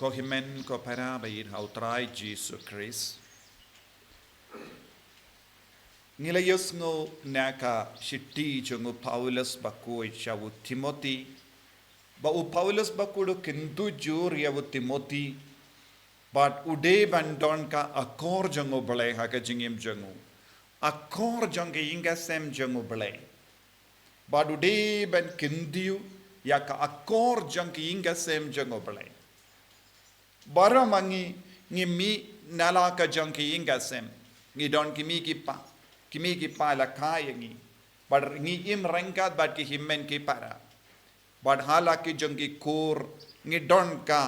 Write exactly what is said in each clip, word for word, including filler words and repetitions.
Ko hynmen ko para ba ïeit ha u Trai Jisu Khrist. Ngi la ïohsngew na ka shithi jong u Paulus bakhuid sha u Timothi. Ba u Paulus bakhuid u kyntu jur ïa u Timothi. Bad u dei ban don ka akor jong u Blei ha ka jingim jong u. Akor jong ka ïing ka sem jong u Blei. Bad u dei ban kyntiew ïa ka akor jong ka ïing ka sem jong u Blei. Baroh ma ngi, ngi mih na la ka jong ka ïing ka sem. Ngi don ki mei ki pa, ki mei ki pa la kha ïa ngi. Bad ngi im ryngkat bad ki hynmen ki para. Bad ha la ki jong ki kur, ngi don ka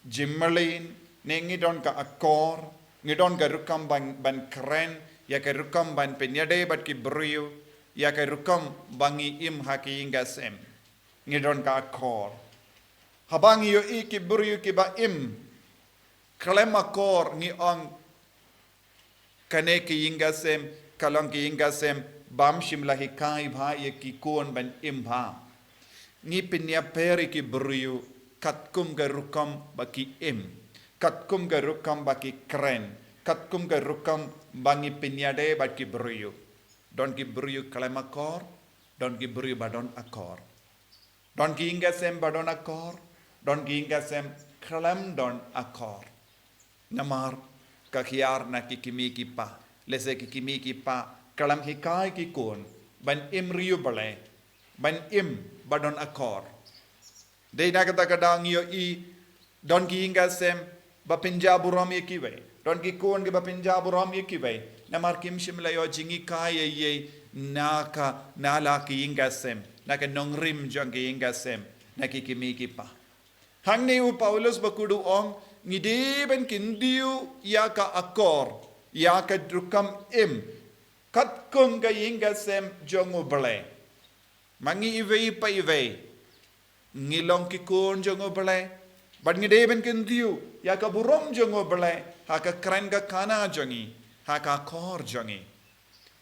jingmlien, ne ngi don ka akor, ngi don ka rukom ban, ban kren, ïa ka rukom ban pynïadei bad ki briew, ïa ka rukom ba ngi im ha ka ïing ka sem. Ngi don ka akor. Haba ngi ïohi ki briew kiba im khlem akor, ngi ong, kane ka ïing ka sem ka long ka ïing ka sem bym shym la hikai bha ïa ki khun ban im bha. Ngi pynïapher ïa ki briew katkum ka rukom ba ki im, katkum ka rukom ba ki kren, katkum ka rukom ba ngi pynïadei bad ki briew. Don ki briew khlem akor, don ki briew ba don akor. Don ki ïing ka sem ba don akor, don ki ïing ka sem khlem don akor. Namar ka hiar na ki kmie ki kpa, lehse ki kmie ki kpa khlem hikai ki khun ban im ri ïa u Blei, ban im ba don akor. Dei na kata ka daw ngi ïohi don ki ïing ka sem ba pynjah burom ïa kiwei, don ki khun kiba pynjah burom ïa kiwei. Namar kim shym la ïoh jinghikai ei ei na ka, na la ki ïing ka sem, na ka nongrim jong ki ïing ka sem, na ki kmie ki kpa. Hangne u Paulus bakhuid u ong, ngi dei ban kyntiew ïa ka akor, ïa ka rukom im katkum ka ïing ka sem jong u Blei. Ma ngi iwei pa iwei ngi long ki khun jong u Blei, bad ngi dei ban kyntiew ïa ka burom jong u Blei ha ka kren ka khana jong ngi, ha ka akor jong ngi.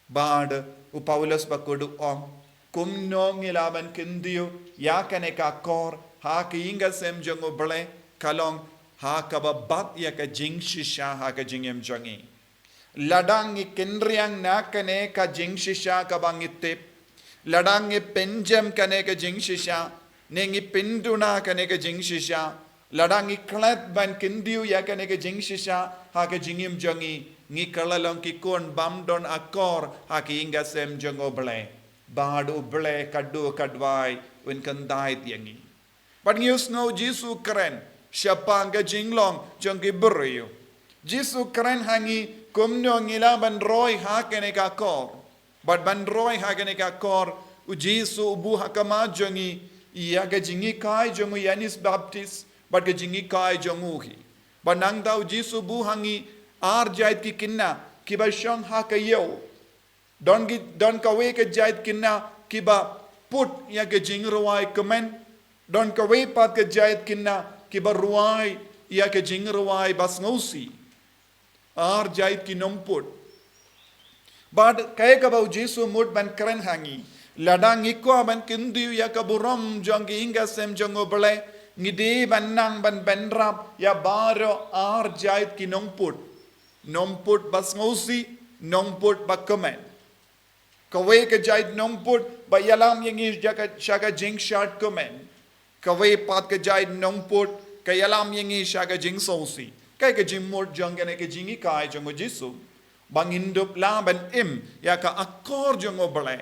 Bad u Paulus bakhuid u ong, kumno ngi lah ban kyntiew ïa kane ka akor ha ka ïing ka sem jong u Blei? Ka long ha kaba bat ïa ka jingshisha ha ka jingim jong ngi. Lada ngi kynriang na kane ka jingshisha kaba ngi tip, lada ngi pynjem kane ka jingshisha, ne ngi pynduna kane ka jingshisha, lada ngi klet ban kyntiew ïa kane ka jingshisha ha ka jingim jong ngi, ngi kylla long ki khun bym don akor ha ka ïing ka sem jong u Blei. Bad u Blei ka duh ka duwai un kyntait ïa ngi. Bad ngi ïohsngew Jisu kren shaphang ka jinglong jong ki briew. Jisu kren ha ngi kumno ngi lah ban roi ha kane ka akor. Bad ban roi ha kane ka akor, u Jisu u buh ha khmat jong ngi ïa ka jinghikai jong u Ïoannis Baptist bad ka jinghikai jong u hi. Bad nangta u Jisu u buh ha ngi ar jait ki khynnah kiba shong ha ka ïew. Don ki, don kawei ka jait khynnah kiba put ïa ka jingrwai kmen. Don kawei pat ka jait khynnah kiba rwai ïa ka jingrwai ba sngewsih. Ar jait ki nongput. Bad kaei kaba u Jisu u mut ban kren ha ngi, lada ngi kwah ban kyntiew ïa ka burom jong ka ïing ka sem jong u Blei, ngi dei ban nang ban bynrap ïa baroh ar jait ki nongput. Nongput ba sngewsih, nongput ba kmen. Kawei ka jait nongput ba ïalam ïa ngi sha ka, sha ka jingshad kmen. Kawei pat ka jait nongput ka ïalam ïa ngi sha ka jingsngewsih. Kaei ka jingmut jong kane ka jinghikai jong u Jisu? Ba ngin dup lah ban im ïa ka akor jong u Blei.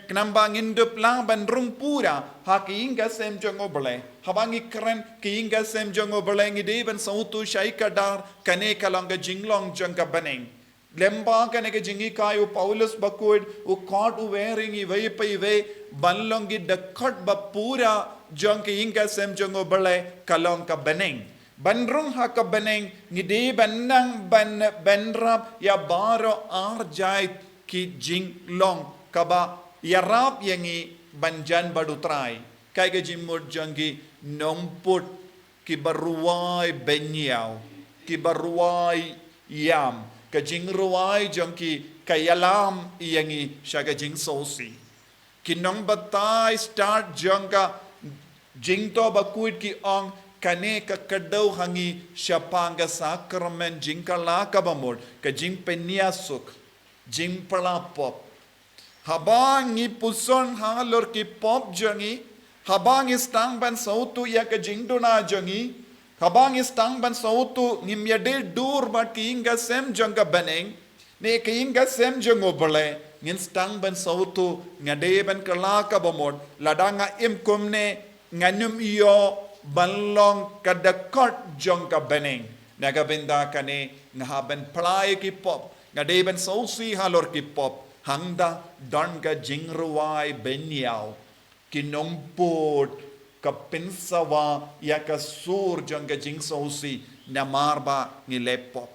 Khnang ba ngin dup lah ban rung pura ha ka ïing ka sem jong u Blei. Haba ngi kren ka ïing ka sem jong u Blei, ngi dei ban sngewthuh shai kdar kane ka long ka jinglong jong ka bneng. Lyngba kane ka jinghikai, u Paulus bakhuid u khot u wer ïa ngi iwei pa iwei ban long ki dkhot ba pura jong ka ïing ka sem jong u Blei, ka long ka bneng. Ban rung ha ka bneng, ngi dei ban nang ban, bynrap ïa baroh ar jait ki jinglong kaba ïarap ïa ngi ban jan bad u Trai. Kaei ka jingmut jong ki nongput kiba rwai bynñiaw, kiba rwai ïam, ka jingrwai jong ki ka ïalam ïa ngi sha ka jingsngewsih. Ki nongbatai stad jong ka jingthoh bakhuid ki ong, Kane ka kdew ha ngi shaphang ka sakramen jingkylla kaba mut, ka jingpynïasuk, jingpyllait pop. Haba ngi puson halor ki pop jong ngi, haba ngi sdang ban sngewthuh ïa ka jingduna jong ngi, haba ngi sdang ban sngewthuh ngim ïadei dur bad ki ïing ki sem jong ka bneng, ne ka ïing ka sem jong U Blei, ngin sdang ban sngewthuh nga dei ban kylla kaba mut, lada nga im kumne, ngan ym ïoh ban long ka dkhot jong ka bneng. Na ka bynta kane nga hap ban pynlait ki pop, nga dei ban sngewsih halor ki pop, hangta don ka jingrwai bynñiaw. Ki nongpud, ka pynsawa ïa ka sur jong ka jingsngewsih, namar ba ngi leh pop.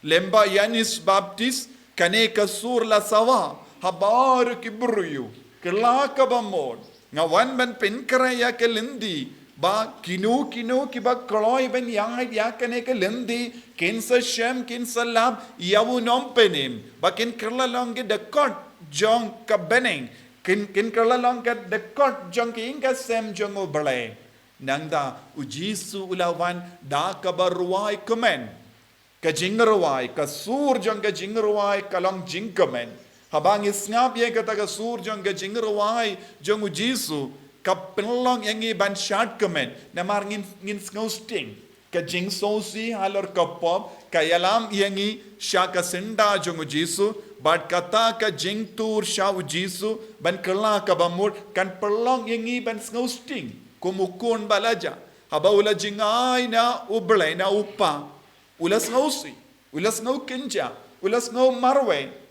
Lem bad u Ïoannis Baptis, kane ka sur la sawa ha baroh ki briew. Kylla kaba mut, nga wan ban pynkhreh ïa ka lynti, ba kino kino kiba kloi ban ïaid ïa kane ka lynti, kin sa shem, kin sa lap ïa U Nongpynim, ba kin kylla long ki dkhot jong ka bneng, kin, kin kylla long ki dkhot jong ki ïing ki sem jong U Blei. Nangta U Jisu u la wan da kaba rwai kmen. Ka jingrwai, ka sur jong ka jingrwai ka long jingkmen. Haba ngi sngap ïa kata ka sur jong ka jingrwai jong U Jisu, ka pynlong ïa ngi ban shad kmen, namar ngin, ngin sngewsting. Ka jingsngewsih halor ka pop ka ïalam ïa ngi sha ka syndah jong U Jisu, bad kata ka jingtur sha U Jisu ban kylla kaba mut kan pynlong ïa ngi ban sngewsting kum u khun ba la jah. Haba u la jngai na U Blei, na U Kpa, u la sngewsih, u la sngewkynjah, u la sngewmarwei.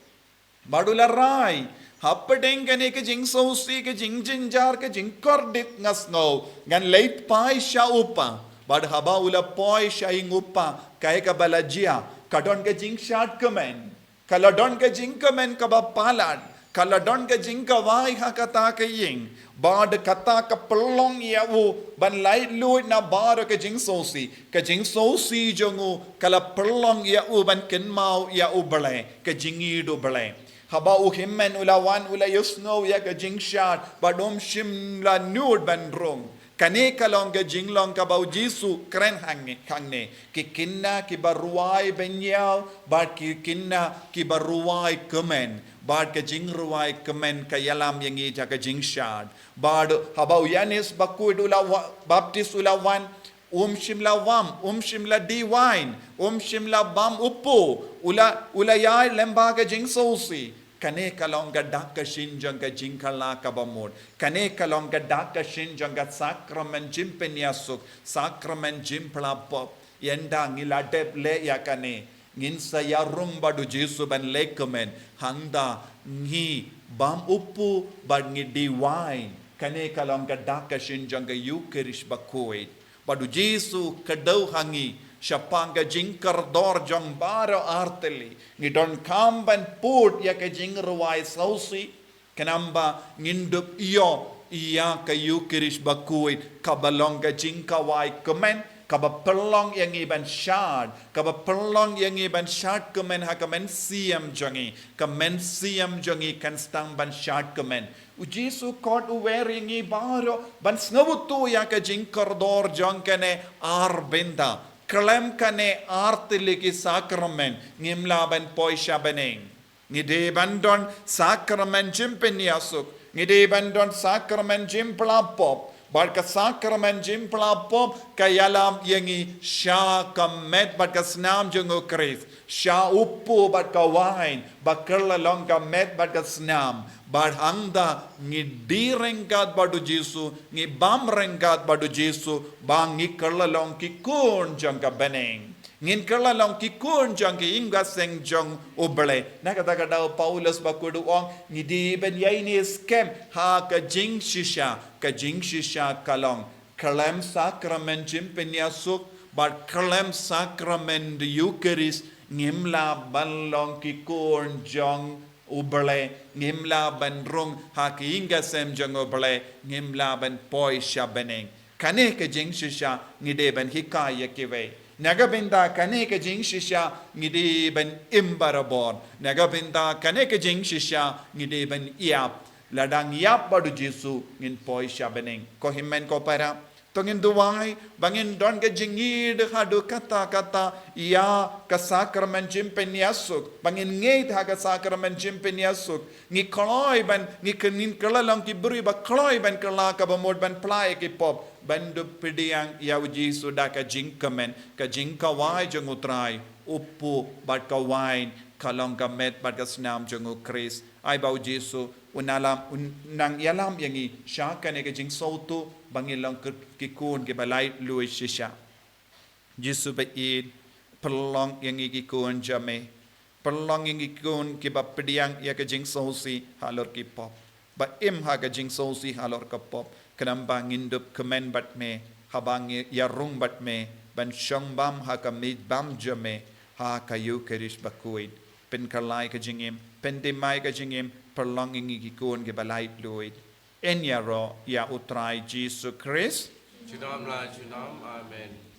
Bad u la rai, hapdeng kane ka jingsngewsih, ka jingjynjar, ka jingkordit nga sngew ngan leit phai sha U Kpa. Bad haba u la poi sha ïing U Kpa, kaei kaba la jia? Ka don ka jingshad kmen. Ka la don ka jingkmen kaba palat, ka la don ka jingkhawai ha kata ka ïing. Bad kata ka pynlong ïa u ban laitluid na baroh ka jingsngewsih. Ka jingsngewsih jong u ka la pynlong ïa u ban kynmaw ïa U Blei, ka jingïeit U Blei. Haba u hynmen u la wan, u la ïohsngew ïa ka jingshad, bad um shym la nud ban rung. Kane ka long ka jinglong kaba U Jisu u kren hangne, hangne. Ki kynnoh kiba rwai bynñiaw, bad ki kynnoh kiba rwai kmen. Bad ka jingrwai kmen ka ïalam ïa ngi sha ka jingshad. Bad haba u Ïoannis Bakhuid u la wa-, Baptis u la wan, um shym la bam, um shym la die wain, um shym la bam u po, u la, u la ïaid lyngba ka jingsngewsih. Kane ka long ka dak ka shin jong ka jingkylla kaba mut. Kane ka long ka dak ka shin jong ka sakramen jingpynïasuk, sakramen jingpyllait pop. Ynda ngi la dep leh ïa kane, ngin sa ïarung bad U Jisu ban leh kmen, hangta ngi bam u po bad ngi die wain. Kane ka long ka dak ka shin jong ka Ïukharist Bakhuid. Bad U Jisu u kdew ha ngi shaphang ka jingkordor jong baroh artylli. Ngi donkam ban put ïa ka jingrwai sngewsih, khnang ba ngin dup ïoh ïa ka Ïukharist Bakhuid, kaba long ka jingkhawai kmen, kaba pynlong ïa ngi ban shad, kaba pynlong ïa ngi ban shad kmen ha ka mynsiem jong ngi, ka mynsiem jong ngi kan sdang ban shad kmen. U Jisu u khot u wer ïa ngi baroh ban sngewthuh ïa ka jingkordor jong kane ar bynta. Khlem kane artylli ki sakramen ngim lah ban poi sha bneng. Ngi dei ban don sakramen jingpynïasuk, ngi dei ban don sakramen jingpyllait pop. Bad ka sakramen jingpyllait pop ka ïalam ïa ngi sha ka met bad ka snam jong U Khrist, sha u po bad ka wain, ba kylla long ka met bad ka snam. Bad hangta ngi die ryngkat bad U Jisu, ngi bam ryngkat bad U Jisu, ba ngi kylla long ki khun jong ka bneng. Ngin kylla long ki khun jong ka ïing ka sem jong U Blei. Na kata ka daw u Paulus Bakhuid u ong, ngi dei ban ïaineh skhem ha ka jingshisha, ka jingshisha ka long khlem sakramen jingpynïasuk bad khlem sakramen Ïukharist, ngim lah ban long ki khun jong U Blei, ngim lah ban rung ha ka ïing ka sem jong U Blei, ngim lah ban poi sha bneng. Kane ka jingshisha ngi dei ban hikai ïa kiwei. Na ka bynta kane ka jingshisha ngi dei ban im barabor. Na ka bynta kane ka jingshisha ngi dei ban ïap. Lada ngi ïap bad U Jisu ngin poi sha bneng. Ko hynmen ko para, To ngin duwai ba ngin don ka jingïeit haduh katta katta ïa ka sakramen jingpynïasuk, ba ngin ngeit ha ka sakramen jingpynïasuk. Ngi kloi ban, ngi kynnin kylla long ki briew ba kloi ban kylla ka bamut ban pynlait ki pop, ban dup pdiang ïa u Jisu da ka jingkmen, ka jingkawai jong u Trai, u puh bad ka wain, ka long ka met bad ka snam jong u Khrist. Ai ba u Jisu un ïalam, un nang ïalam ïa ngi sha kane ka jingsngewthuh, ba ngin long ki, ki khun kiba laitluid shisha. Jisu ba ïeit, pynlong ïa ngi ki khun jong me. Pynlong ïa ngi ki khun kiba pdiang ïa ka jingsngewsih halor ki pop, ba im ha ka jingsngewsih halor ka pop, khnang ba ngin dup kmen bad me, haba ngi ïarung bad me, ban shong bam ha ka mih bam jong me, ha ka Eukharist bakhuid. Pynkylla ïa ka jingim, pynthymmai ïa ka jingim, pynlong ïa ngi ki khun kiba laitluid. Yn ïaroh ïa u Trai Jisu Khrist. Junom la junom. Amen.